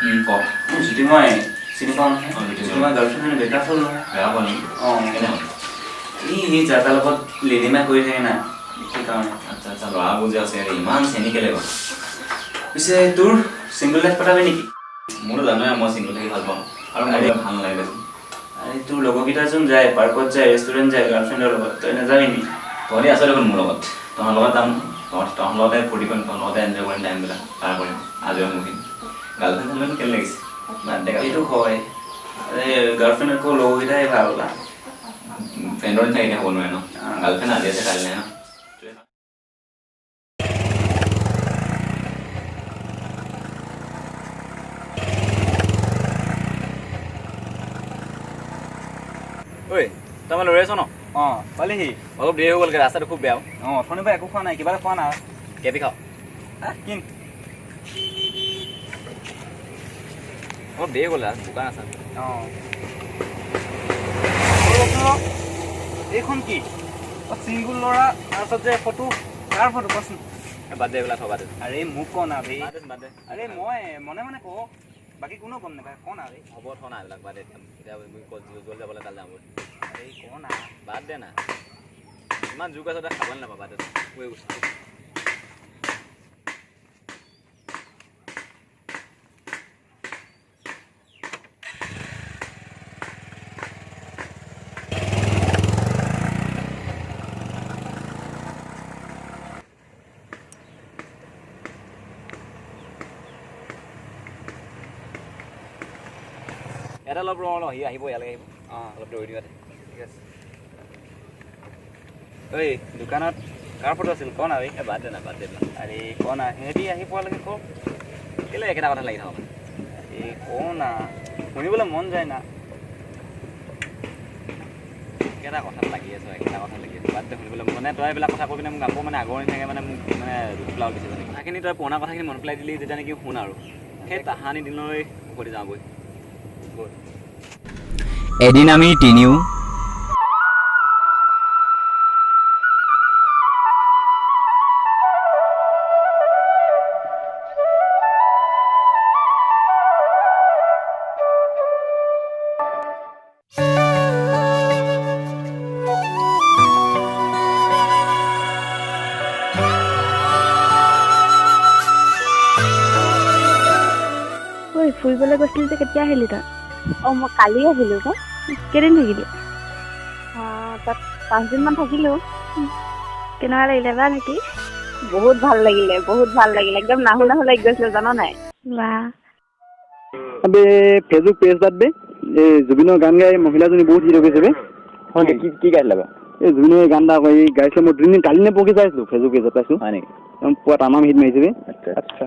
ক। জ্যোতিময় চিনি পাওঁ নহয়? জ্যোতিময় গাৰ্লফ্ৰেণ্ডজনী ব্ৰেকআপ হ'ল নহয়। বেয়া হ'ল নেকি? অঁ। কেনে হ'ল? ই সি যাৰ তাৰ লগত লিলিমা কৰি থাকে না, সেইকাৰণে। আচ্ছা আচ্ছা, ল'ৰাবোৰ যে আছে ইমান চেনি কেলে বাৰু? পিছে তোৰ ছিংগল লাইফ কটাবি নেকি? মোৰতো জানোৱে, মই ছিংগল থাকি ভাল পাওঁ আৰু মোৰ ভাল নালাগে দেচোন। আৰে তোৰ লগৰকেইটাচোন যায়, পাৰ্কত যায়, ৰেষ্টুৰেণ্ট যায় গাৰ্লফ্ৰেণ্ডৰ লগত, তই নাযাবি নেকি? তহঁতি আছ দেখোন মোৰ লগত, তহঁতৰ লগত যাম, তহঁতৰ লগতে ফূৰ্তি কৰিম, তহঁতৰ লগতে এনজয় কৰিম, টাইমবিলাক পাৰ কৰিম, আজৰি সময়খিনি। গাৰ্লফ্ৰেণ্ড চাৰ্লফ্ৰেণ্ড কেলে লাগিছে, বাদ দে। এইটো হয়, গাৰ্লফ্ৰেণ্ড আকৌ লগৰকেইটাই ভাল না। ফ্ৰেণ্ডৰ নিচিনা কেতিয়া হ'ব নোৱাৰে ন? গাৰ্লফ্ৰেণ্ড আজি আছে কাইলৈ নাই ন। ঐ, তই মানে ৰৈ আছ ন? অঁ, পালিহি। অলপ দেৰি হৈ গ'লগৈ, ৰাস্তাটো খুব বেয়া। অঁ, অথনিৰ পৰা একো খোৱা নাই, কিবা এটা খোৱা না। কেবি খাওঁ। কিন। অলপ দেৰি গ'ল, দোকান আছে। অঁ, এইখন কি চিংগুল ল'ৰা, তাৰপিছত যে ফটো, কাৰ ফটো কচোন? বাদ দে এইবিলাক, বাদ দে। আৰে মোক ক না বে। বাদ দে। আৰে মই মনে মনে ক, বাকী কোনো গম নাপায়, ক না বে। হ'ব, থ না এইবিলাক, বাদ দে। এতিয়া য'ত যাবলৈ তালৈ যাম। আৰে ক না। বাদ দে না, ইমান যুগ আছে, তই খাবলৈ নাপা, বাদ দে। ইয়াতে অলপ ৰ, সি আহিব, ইয়ালৈকে আহিব। অঁ, অলপ ৰৈ দিওঁ ইয়াতে। ঠিক আছে। ঐ, দোকানত কাৰ ফটো আছিল ক না বে। এই বাদ দে না, বাদ দে। আৰে ক না, সিহঁতি আহি পোৱালৈকে ক। কেলৈ একেটা কথা লাগি থাক? এই ক না, শুনিবলৈ মন যায় না। একেটা কথাত লাগি আছ, একেটা কথাত লাগি আছ, বাদ দে। শুনিবলৈ মানে তই এইবিলাক কথা কৈ পিনে মোক আকৌ মানে আগৰ নিচিনাকৈ মানে মোক মানে দুখ পেলাব দিছে। মানে কথাখিনি তই পুৰণা কথাখিনি মনত পেলাই দিলি যেতিয়া নেকি, শুন আৰু সেই তাহানি দিনলৈ উভতি যাওঁ বৈ। এদিন আমি তিনিও ফুৰিবলৈ গৈছিলি যে, কেতিয়া আহিলি তই? অঁ, মই কালি আহিলোঁ পাই। কেইদিন থাকিলি? তাত 5 দিনমান থাকিলোঁ। কেনেকুৱা লাগিলে বা থাকি? বহুত ভাল লাগিলে, বহুত ভাল লাগিলে, একদম নাহো নাহো লাগি গৈছিলে, জান নাই? বাহ। আবে ফেচবুক পেজ তাত বে এই জুবিনৰ গান গাই মহিলাজনী বহুত হিট হৈ গৈছে বে। হয় নেকি? কি কি গাইছিলে বাৰু? এই জুবিনৰ এই গান এটা আকৌ এই গাইছিলে, মই দুদিন কালি নে পৰহি চাইছিলোঁ, ফেচবুক পেজত পাইছোঁ। হয় নেকি? একদম পুৰা তামাম হিট মাৰিছে বে। আচ্ছা।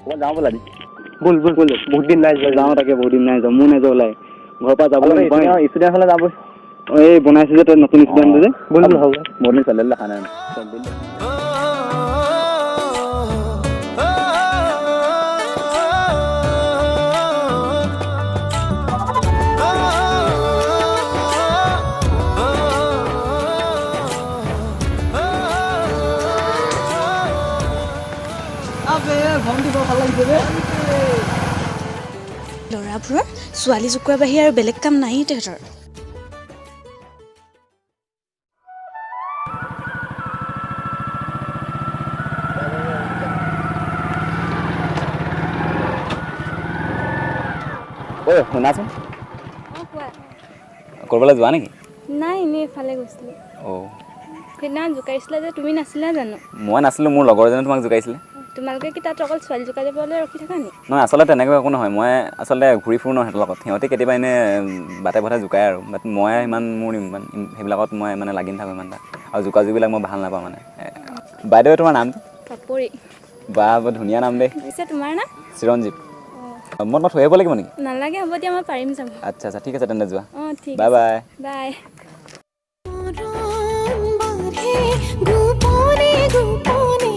ক'ৰবাত যাওঁ ব'লা। ব'ল ব'ল ব'ল। বহুত দিন নাই যোৱা। যাওঁ, তাকে বহুত দিন নাই যোৱা, মোৰ নাই যোৱা, ওলাই ঘৰৰ পৰা যাবলৈ নাপাওঁৱেই। ষ্টুডিঅ' ফালে যাওঁ ব'ল। অঁ, এই বনাইছে যে তই নতুন ষ্টুডিঅ'টো যে। ব'ল ব'ল, হ'ব। বহুত দিন ছোৱালী দেখা নাই। ল'ৰাবোৰৰ ছোৱালী জোকোৱাৰ বাহিৰে আৰু বেলেগ কাম নায়েই তেহেঁতৰ। ঐ শুনাচোন। অঁ, কোৱা। ক'ৰবালৈ যোৱা নেকি? নাই, এনেই এফালে গৈছিলোঁ। অঁ। সেইদিনা জোকাইছিলা যে, তুমি নাছিলা জানো? মই নাছিলোঁ, মোৰ লগৰ এজনে তোমাক জোকাইছিলে। তোমালোকে কি তাত অকল ছোৱালী জোকাই যাবলৈ ৰখি থাকা নি? নহয়, আচলতে তেনেকুৱা একো নহয়, মই আচলতে ঘূৰি ফুৰোঁ ন সিহঁতৰ লগত, সিহঁতে কেতিয়াবা এনেই বাটে পথে জোকায় আৰু, বাট মই ইমান মোৰ ইমান সেইবিলাকত মই মানে লাগি নাথাকোঁ ইমান এটা, আৰু জোকা জুকিবিলাক মই ভাল নাপাওঁ মানে। বাইদেউ, তোমাৰ নামটো? পাপৰি। বা, বৰ ধুনীয়া নাম দেই। পিছে তোমাৰ নাম? চিৰঞ্জীৱ। অঁ। মই তোমাক থৈ আহিব লাগিব নেকি? নালাগে, হ'ব দিয়া, মই পাৰিম যাব। আচ্ছা আচ্ছা, ঠিক আছে তেন্তে, যোৱা। অঁ, ঠিক। Bye bye. বাই। গোপনে গোপনে।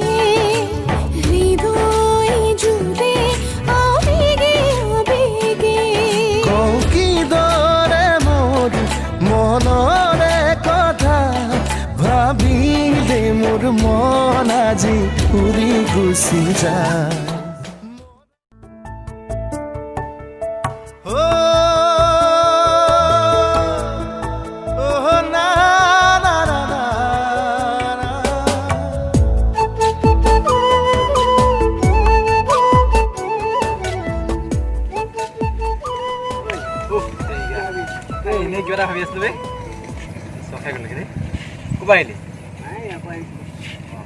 মন আজি উৰি গুচি যায়। এনেই কিবা এটা ভাবি আছিলো বে, চখাই গ'ল দেই। ক'ৰপৰা আহিলি?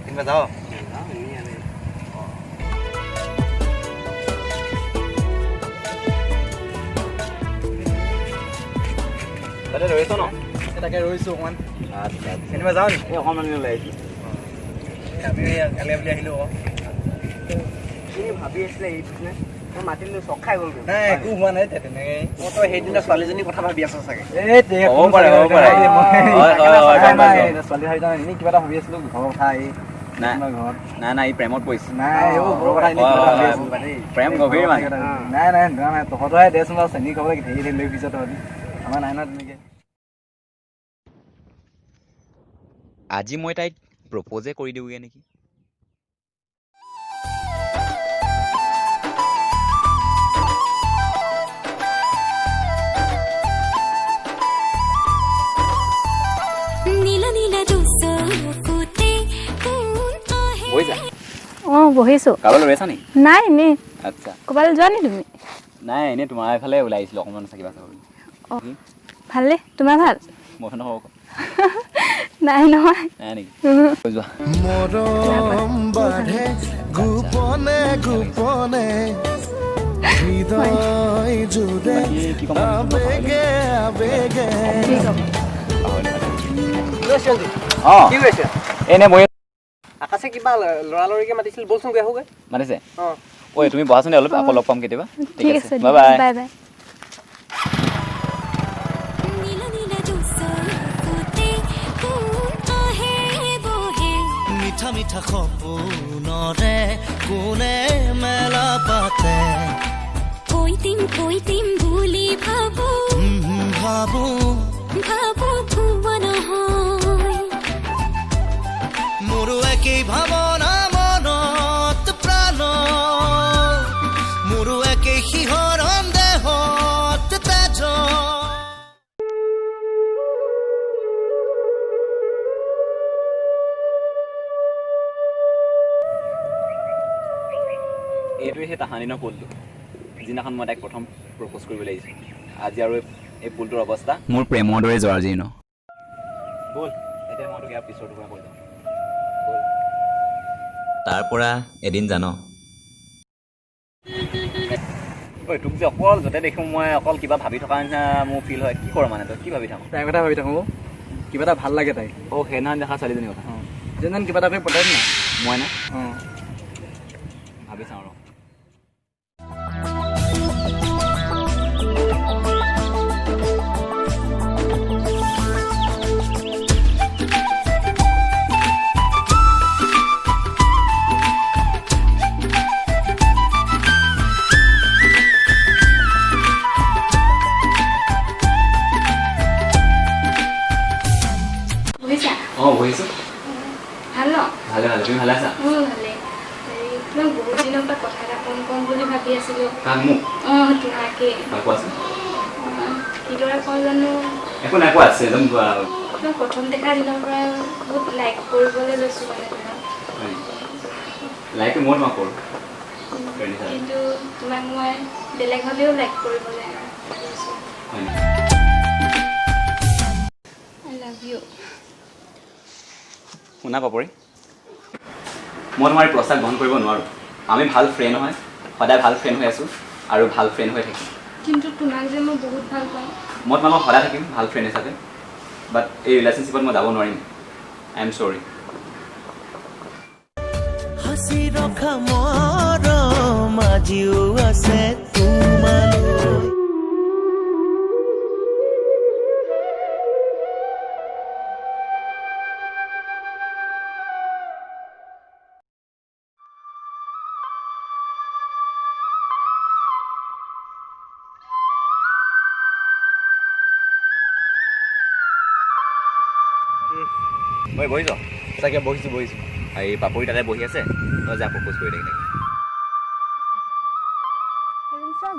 কোনোবা যাওঁ। তাতে ৰৈছ ন? তাকে ৰৈছোঁ অকণমান। আচ্ছা, কেনিবা যাওঁ নেকি? এই অকণমান ওলাই আহিছোঁ আমি, কালি বুলি আহিলোঁ আকৌ। ভাবি আছিলে এই পিছনে মই মাতিলো, চক খাই গ'ল। নাই, একো হোৱা নাই তেনেকে। তই সেইদিনা ছোৱালীজনীৰ কথা ভাবি আছ চাগে। হ'ব পাৰে, হ'ব পাৰে। ছোৱালী ভাবি যাওঁ, এনেই কিবা এটা ভাবি আছিলো ঘৰৰ কথা। এই নাই ঘৰত নাই নাই, ই প্ৰেমত পৰিছে। নাই, ঘৰৰ কথা এনেই কিবা এটা ভাবি আছিলো। প্ৰেম গভীৰ মানে। নাই নাই নাই নাই, তহঁতৰহে দেচোন বাৰু, চেনি খাবলৈ ধেৰ ধেৰ লৈ ফুৰিছ তহঁতি, আমাৰ নাই নহয় তেনেকে। আজি মই তাইক প্ৰপ'জে কৰি দিওঁগৈ নেকি? বহিছা? অঁ, বহিছোঁ। কাৰোবালৈ ৰৈ আছা নেকি? নাই, এনেই। আচ্ছা, ক'ৰবালৈ যোৱা নি তুমি? নাই, এনেই তোমাৰ এইফালে ওলাই আহিছিলোঁ অকণমান কিবা চাব বুলি। অঁ, ভালেই। তোমাৰ ভাল? মোৰ নহয়। নাই নহয়। নাই নেকি? যোৱা। মৰম বাঢ়ে গোপনে গোপনে, হৃদয় জুৰে আবেগে আবেগে। অঁ, কি কৰিছে? এনেই বহি। আকাশে কিবা লৰালৰিকে মাতিছিল, বলচোন গৈ আহোগৈ। মাতিছে? অঁ। ঐ, তুমি বহাচোন অলপ, আকৌ লগ পাম কেতিয়াবা। ঠিক আছে, বাই বাই। Bye bye. মিঠা মিঠা সপোনৰে কোনে মেলা পাতে, কৈ দিম কৈ দিম বুলি ভাবো ভাবো ভাবো ভুৱা নহয়। মোৰো একেই ভাৱনা মনত প্ৰাণ, মোৰো একেই শিহৰণ দেহত তেজ। এইটোৱে সেই তাহানিনৰ পুলটো, যিদিনাখন মই তাইক প্ৰথম প্ৰপ'জ কৰিবলৈ আহিছোঁ। আজি আৰু এই পুলটোৰ অৱস্থা মোৰ প্ৰেমৰ দৰে জৰাজীৰ্ণ। ব'ল, এতিয়া মই তোক ইয়াৰ পিছৰ টুকুৰা কৈ যাওঁ। তাৰ পৰা এদিন জান। ঐ, তোক যে অকল য'তে দেখোঁ মই অকল কিবা ভাবি থকা নিচিনা মোৰ ফিল হয়। কি কৰ মানে তই কি ভাবি থাক? তাইৰ কথা ভাবি থাকোঁ, কিবা এটা ভাল লাগে তাইক। অ', সেইদিনাখন দেখা ছোৱালীজনীৰ কথা? যেন কিবা এটা কৰি পতাই না। মই নে? অঁ। ভাবি চাওঁ ৰ। বহিছা? অঁ, বহিছোঁ। ভাল ন? ভালে ভালে, তুমি ভালে আছা? মোৰো ভালেই। হেৰি, তোমাক বহুত দিনৰ পৰা কথা এটা কম কম বুলি ভাবি আছিলোঁ। কাক, মোক? অঁ, তোমাকেই। হয়, কোৱাচোন। কিদৰে কওঁ জানো। একো নাই, কোৱা, আছে একদম কোৱা। তোমাক প্ৰথম দেখা দিনৰ পৰা বহুত লাইক কৰিবলৈ লৈছোঁ মানে তোমাক। লাইকটো মই তোমাক কৰোঁ। কিন্তু তোমাক মই বেলেগ হ'লেও লাইক কৰিবলৈ লৈছোঁ। হয় নেকি? I love you. শুনা পাপৰি, মই তোমাৰ এই প্ৰস্তাৱ গ্ৰহণ কৰিব নোৱাৰোঁ। আমি ভাল ফ্ৰেণ্ড হয়, সদায় ভাল ফ্ৰেণ্ড হৈ আছোঁ আৰু ভাল ফ্ৰেণ্ড হৈ থাকিম। কিন্তু তোমাক যে মই বহুত ভাল পাওঁ। মই তোমালোকক সদায় থাকিম ভাল ফ্ৰেণ্ড হিচাপে, বাট এই ৰিলেশ্যনশ্বিপত মই যাব নোৱাৰিম। I am চৰি। হাসি ৰখা মৰম আজিও আছে তোমালৈ। মই বহিছ। তাকে বহিছোঁ বহিছোঁ। এই পাপৰি তাতে বহি আছে, তই যা প্ৰপ'জ কৰি থাকি।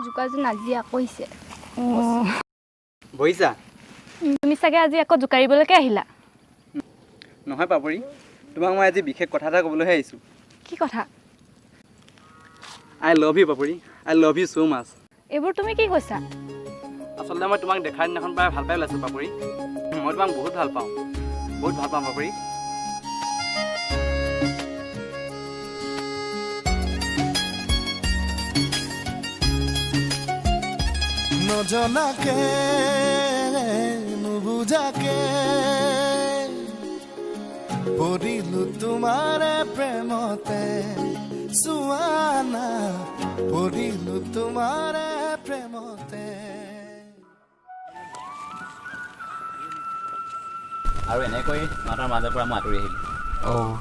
জোকাযোন আজি আকৌ আহিছে। বহিছা? তুমি চাগে আজি আকৌ জোকাৰিবলৈকে আহিলা। নহয় পাপৰি, তোমাক মই আজি বিশেষ কথা এটা ক'বলৈহে আহিছোঁ। কি কথা? I love you Papori, I love you so much. এইবোৰ তুমি কি কৈছা? আচলতে মই তোমাক দেখাৰ দিনাখন প্ৰায় ভাল পাই ওলাইছোঁ পাপৰি। মই তোমাক বহুত ভাল পাওঁ, বহুত ভাল পাওঁ পাপৰি। নজনাকে নুবুজাকে পৰিলো তোমাৰে প্ৰেমতে, চোৱানা পৰিলো তোমাৰে প্ৰেমতে। আৰু এনেকৈ সিহঁতৰ মাজৰ পৰা মই আঁতৰি আহিলোঁ। অঁ।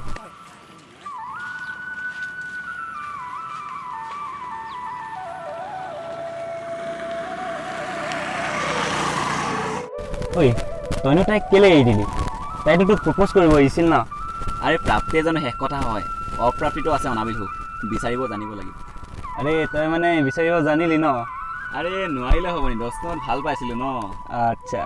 ঐ, তইনো তাইক কেলৈ এৰি দিলি? তাইতো তোক প্ৰপ'জ কৰিব আহিছিল ন? আৰে প্ৰাপ্তিয়ে জানো শেষ কথা হয়? অপ্ৰাপ্তিটো আছে অনাবিল সুখ, বিচাৰিব জানিব লাগিব। আৰে তই মানে বিচাৰিব জানিলি ন? আৰে নোৱাৰিলে হ'ব নি, দহটামান ভাল পাইছিলোঁ ন। আচ্ছা।